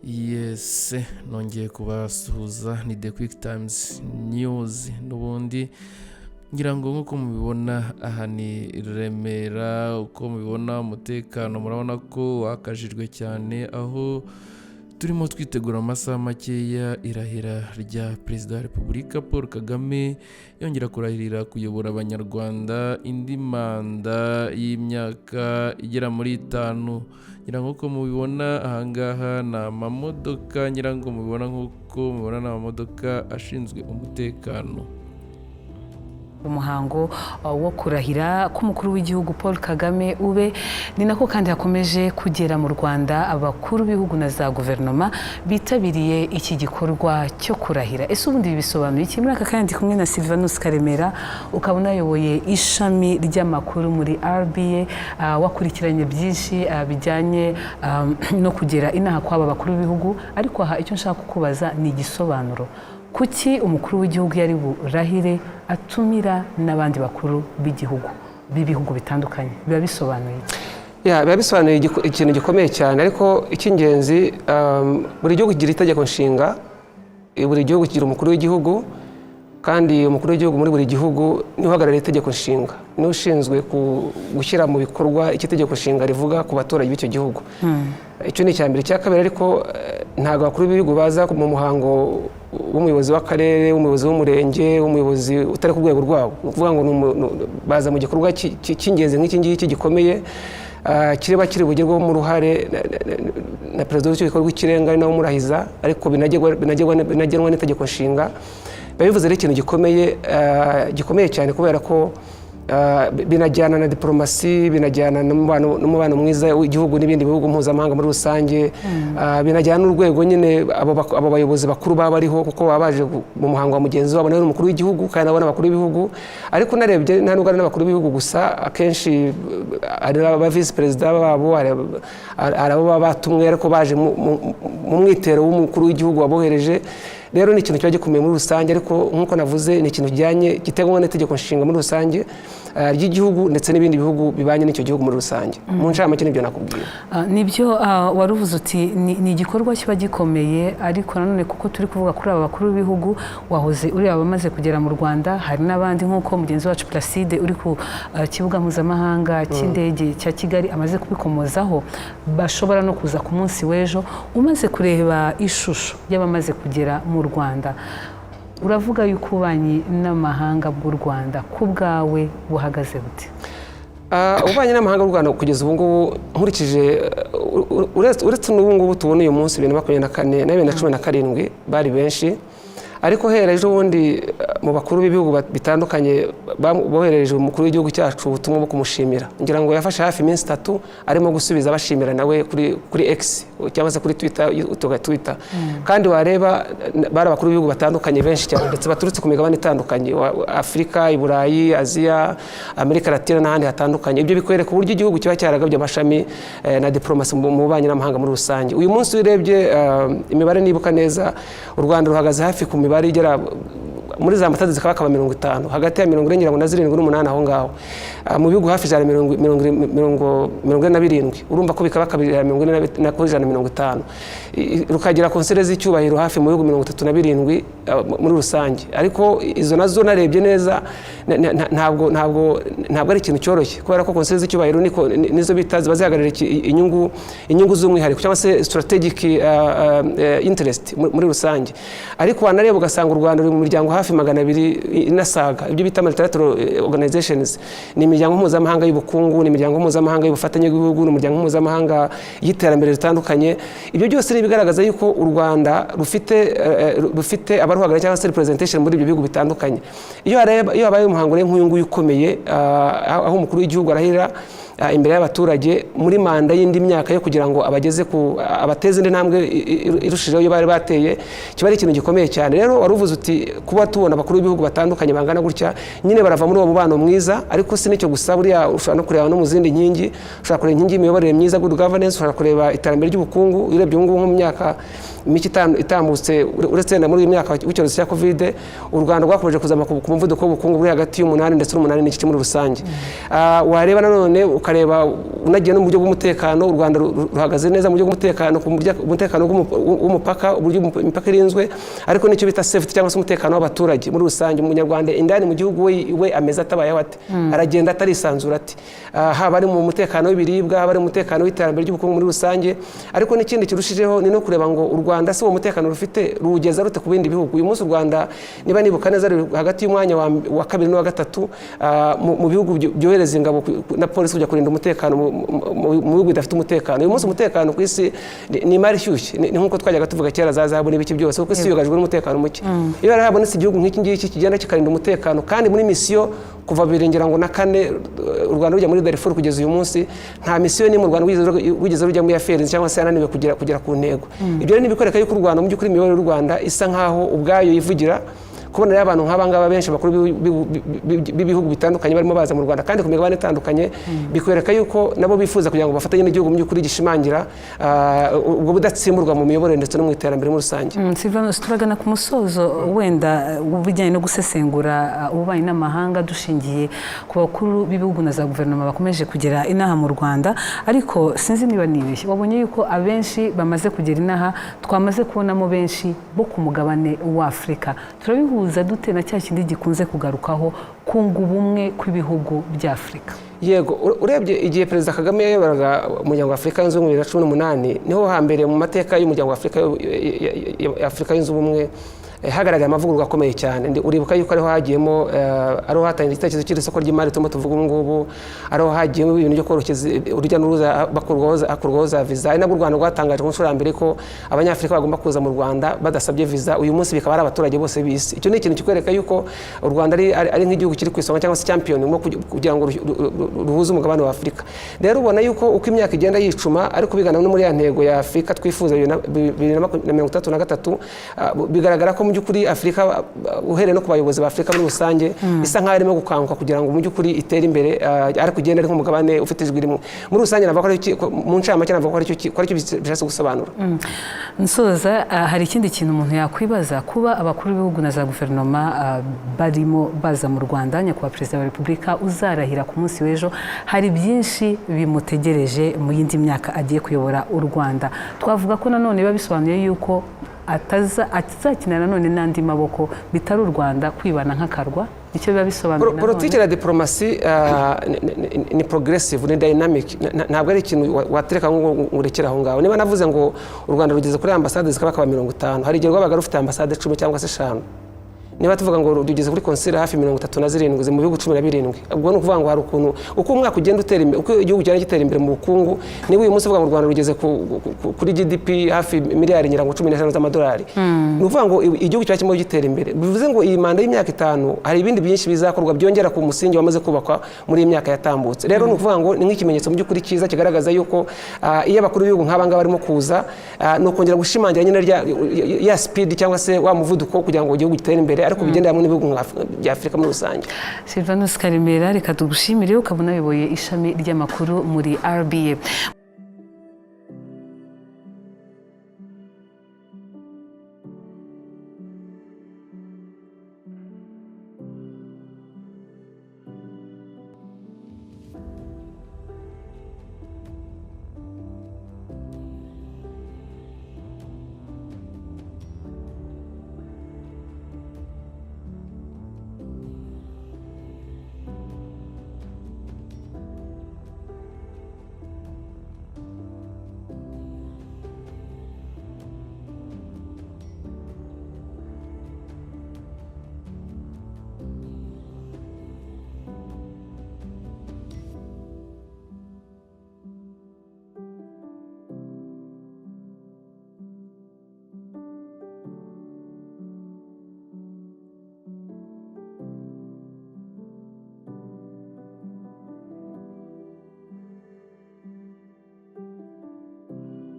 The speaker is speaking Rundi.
Yes, nongeye kubasuhuza, ni The Quick Times News. N'ubundi ngira ngo nk'uko mubibona, aha ni Remera. Uko mubibona, umutekano murabona ko wakajijwe cyane, aho turimo twitegura amasaha makeya irahira rya Perezida wa Repubulika Paul Kagame, yongera kurahirira kuyobora Abanyarwanda indi manda y'imyaka igera muri 5. Ngira ngo uko mubibona, ahangaha ni amamodoka. Ngira ngo mubibona, nk'uko mubibona, ni amamodoka ashinzwe umutekano. Umuhango wo kurahira k'umukuru w'igihugu Paul Kagame ube, ni nako kandi hakomeje kugera mu Rwanda abakuru b'ibihugu na za guverinoma bitabiriye iki gikorwa cyo kurahira. Ese ubundi ibi bisobanuye iki? Muri aka kanya ndi kumwe na Silvanus Karemera, ukaba unayoboye ishami ry'amakuru muri RBA, wakurikiranye byinshi bijyanye no kugera inaha kw'aba bakuru b'ibihugu. Ariko aha icyo nshaka kukubaza ni igisobanuro: kuki umukuru w'igihugu yari burahire atumira n'abandi bakuru b'igihugu, b'ibihugu bitandukanye? Biba bisobanuye iki? Ya, biba bisobanuye ikintu gikomeye cyane. Ariko icy'ingenzi, buri gihugu kigira itegeko nshinga, buri gihugu kigira umukuru w'igihugu, kandi umukuru w'igihugu muri buri gihugu niwe uhagarariye itegeko nshinga, niwe ushinzwe gushyira mu bikorwa icyo itegeko nshinga rivuga ku baturage b'icyo gihugu. Icyo ni icya mbere. Icya kabiri ariko, ntabwo abakuru b'ibihugu baza mu muhango w'umuyobozi w'akarere, w'umuyobozi w'umurenge, w'umuyobozi utari ku rwego rwabo. Ni ukuvuga ngo baza mu gikorwa cy'ingenzi nk'iki ngiki gikomeye, kiba kiri bugerweho mu ruhare na perezida w'urukiko rw'ikirenga, ari nawe umurahiza, ariko binagenwa n'itegeko nshinga. Biba bivuze rero ikintu gikomeye, gikomeye cyane, kubera ko binajyana na diporomasi, binajyana n'umubano mwiza w'igihugu n'ibindi bihugu mpuzamahanga muri rusange. Binajyana n'urwego nyine abo bayobozi bakuru baba bariho, kuko baba baje mu muhango wa mugenzi wabo, nawe ni umukuru w'igihugu kandi nabo ni abakuru b'ibihugu. Ariko unarebye, nta nubwo ari n'abakuru b'ibihugu gusa, akenshi hari n'aba visi perezida babo, hari abo baba batumwe ariko baje mu mwitero w'umukuru w'igihugu wabohereje. Rero ni ikintu kiba gikomeye muri rusange, ariko nk'uko navuze, ni ikintu kijyanye, giteganywa n'itegeko nshinga muri rusange ry'igihugu ndetse n'ibindi bihugu bibanye n'icyo gihugu muri rusange. Mu ncamake nibyo nakubwira. Nibyo, wari uvuze uti ni igikorwa kiba gikomeye, ariko nanone kuko turi kuvuga kuri aba bakuru b'ibihugu wahoze uri abamaze kugera mu Rwanda, hari n'abandi nk'uko mugenzi wacu Placide uri ku kibuga mpuzamahanga cy'indege cya Kigali amaze kubikomozaho, bashobora no kuza ku munsi w'ejo. Umaze kureba ishusho y'abamaze kugera mu Rwanda, uravuga yuko ububanyi n'amahanga bw'u Rwanda ku bwawe buhagaze bute? Ububanyi n'amahanga bw'u Rwanda kugeza ubu ngubu, nkurikije uretse n'ubu ngubu tubona uyu munsi 2024 na 2017 bari benshi, ariko hera ejo bundi mu bakuru b'ibihugu bitandukanye boherereje umukuru w'igihugu cyacu ubutumwa bwo kumushimira, ngira ngo yafashe hafi iminsi 3 arimo gusubiza bashimira nawe kuri X cyangwa se kuri Twitter, tuga Twitter. Kandi wareba bari abakuru b'ibihugu batandukanye benshi cyane, ndetse baturutse ku migabane itandukanye, Afurika, i Burayi, Aziya, Amerika Latina n'ahandi hatandukanye. Ibyo bikwereka uburyo igihugu kiba cyaragabye amashami na diplomasi mu bubanyi n'amahanga muri rusange. Uyu munsi urebye imibare, nibuka neza, u Rwanda ruhagaze hafi ku mibare igera muri za ambasade zikaba 50, hagati ya 40 ngira ngo na 7 n'umunani aho ngaho. Mu bihugu hafi ijana 47, urumva ko bikaba kabiri ijana mirongo ine na kuri 150. Rukagira konsere z'icyubahiro hafi mu bihugu 37 muri rusange. Ariko izo nazo narebye neza, ntabwo ari ikintu cyoroshye, kubera ko konsere z'icyubahiro nizo bita ziba zihagarariye inyungu z'umwihariko cyangwa se strategic interest muri rusange. Ariko wanareba ugasanga u Rwanda ruri mu miryango hafi 200 inasaga, ibyo bita multilateral organizations. Ni imiryango mpuzamahanga y'ubukungu, ni imiryango mpuzamahanga y'ubufatanye bw'ibihugu, ni umuryango mpuzamahanga y'iterambere ritandukanye. Ibyo byose ni ibigaragaza yuko u Rwanda rufite abaruhagarariye cyangwa se representation muri ibyo bihugu bitandukanye. Iyo habaye umuhango rero nk'uyu nguyu ukomeye, aho umukuru w'igihugu arahira imbere y'abaturage muri manda y'indi myaka yo kugira ngo abageze ku abateze indi ntambwe irushijeho iyo bari bateye, kiba ari ikintu gikomeye cyane. Rero wari uvuze uti kuba tubona abakuru b'ibihugu batandukanye bangana gutya, nyine barava muri uwo mubano mwiza. Ariko si n'icyo gusa, buriya ushobora no kureba no mu zindi nkingi. Ushobora kureba inkingi y'imiyoborere myiza, good governance, ushobora kureba iterambere ry'ubukungu. Urebye ubu ngubu, nko mu myaka mike itambutse, uretse wenda muri iyi myaka w'icyorezo cya Covid, u Rwanda rwakomeje kuzamuka ku muvuduko w'ubukungu buri hagati y'umunani ndetse n'umunani n'igice muri rusange. Wareba nanone ukareba Ukareba unagiye no mu buryo bw'umutekano, u Rwanda ruhagaze neza mu buryo bw'umutekano, ku umutekano w'umupaka, uburyo imipaka irinzwe, ariko n'icyo bita safety cyangwa se umutekano w'abaturage muri rusange. Umunyarwanda indani mu gihugu we ameze atabayeho ate? Aragenda atarisanzura ate? Haba ari mu mutekano w'ibiribwa, haba ari mu mutekano w'iterambere ry'ubukungu muri rusange. Ariko n'ikindi kirushijeho ni no kureba ngo u Rwanda si uwo mutekano rufite ruwugeza rute ku bindi bihugu. Uyu munsi u Rwanda, niba nibuka neza, ruri hagati y'umwanya wa kabiri n'uwa gatatu mu bihugu byohereza ingabo na polisi kujya kurinda umutekano mu bihugu bidafite umutekano. Uyu munsi umutekano ku isi ni imari ishyushye, ni nk'uko twajyaga tuvuga kera za zahabu n'ibiki byose, kuko isi yugarijwe n'umutekano muke. Iyo rero habonetse igihugu nk'iki ngiki kigenda kikarinda umutekano, kandi muri misiyo kuva bibiri ngira ngo na kane u Rwanda rujya muri Darfur kugeza uyu munsi, nta misiyo n'imwe u Rwanda rwigeze rujyamo ya failinze cyangwa se yananiwe kugera ku ntego. Ibyo rero ni ibikwereka yuko u Rwanda mu by'ukuri, imiyoborere y'u Rwanda isa nkaho ubwayo yivugira. Kubona rero abantu nk'aba ngaba benshi, bakuru b'ibihugu bitandukanye, barimo baza mu Rwanda kandi ku migabane itandukanye, bikwereka yuko nabo bifuza kugira ngo bafatanye n'igihugu mu by'ukuri gishimangira ubwo budatsimburwa mu miyoborere ndetse no mu iterambere muri rusange. Silvanus, turagana ku musozo wenda ubijyanye no gusesengura ububanyi n'amahanga dushingiye ku bakuru b'ibihugu na za guverinoma bakomeje kugera inaha mu Rwanda. Ariko sinzi niba nibeshye, wabonye yuko abenshi bamaze kugera inaha twamaze kubonamo benshi bo ku mugabane w'Afurika. Turabihuza dute na cya kindi gikunze kugarukaho, kunga ubumwe kw'ibihugu bya Afurika? Yego, urebye igihe Perezida Kagame yayoboraga Umuryango wa Afurika Yunze Ubumwe 2018, niho hambere mu mateka y'Umuryango wa Afurika Yunze Ubumwe hagaragaye amavugururwa akomeye cyane. Uribuka yuko ariho hagiyemo ariho hatangiye igitekerezo cy'iri soko ry'imari turimo tuvuga ubu ngubu, ariho hagiyemo ibintu byo koroshya urujya n'uruza, hakurwaho za viza, ari nabwo u Rwanda rwatangaje ku nshuro ya mbere ko Abanyafurika bagomba kuza mu Rwanda badasabye viza. Uyu munsi bikaba ari abaturage bose b'isi. Icyo ni ikintu kikwereka yuko u Rwanda ari nk'igihugu kiri ku isonga cyangwa se champion mu kugira ngo ruhuze umugabane wa Afurika. Rero ubona yuko uko imyaka igenda yicuma, ariko bigana no muri ya ntego ya Afurika twifuza 2063, bigaragara ko mu by'ukuri Afurika, uhereye no ku bayobozi ba Afurika muri rusange, isa nkaho irimo gukanguka kugira ngo mu by'ukuri itere imbere, ariko igenda ari nk'umugabane ufite ijwi rimwe muri rusange. Navuga ko mu ncamake navuga ko aricyo bishatse gusobanura. Nsoza, hari ikindi kintu umuntu yakwibaza: kuba abakuru b'ibihugu na za guverinoma barimo baza mu Rwanda, Nyakubahwa Perezida wa Repubulika uzarahira ku munsi w'ejo hari byinshi bimutegereje mu yindi myaka agiye kuyobora u Rwanda, twavuga ko nanone biba bisobanuye yuko atazakina nanone n'andi maboko bitari u Rwanda, kwibana nk'akarwa? Nicyo biba bisobanuye nanone? Politiki na diporomasi ni progressive, ni dynamic. Ntabwo ari ikintu watereka ngo urekere aho ngaho. Niba navuze ngo u Rwanda rugeze kuri ambasade zikaba 50, hari igihe rwabaga rufite ambasade 10 cyangwa se 5. Niba tuvuga ngo rugeze kuri konsile hafi 37 mu bihugu 17, ubwo ni ukuvuga ngo hari ukuntu uko umwaka ugenda utera imbere, uko igihugu kigenda gitera imbere mu bukungu. Niba uyu munsi uvuga ngo u Rwanda rugeze kuri GDP hafi miliyari ngira ngo 15 z'amadolari, ni ukuvuga ngo igihugu kiba kirimo gitera imbere. Bivuze ngo iyi manda y'imyaka 5 hari ibindi byinshi bizakorwa byongera ku musingi wamaze kubakwa muri iyi myaka yatambutse. Rero ni ukuvuga ngo ni nk'ikimenyetso mu by'ukuri cyiza kigaragaza yuko iyo abakuru b'ibihugu nk'aba ngaba barimo kuza, ni ukongera gushimangira nyine ya speed cyangwa se wa muvuduko kugira ngo igihugu gitere imbere, ariko bigendera hamwe n'ibihugu bya Afurika muri rusange. Silvanus Karemera, reka tugushimire, ukaba unayoboye ishami ry'amakuru muri RBA.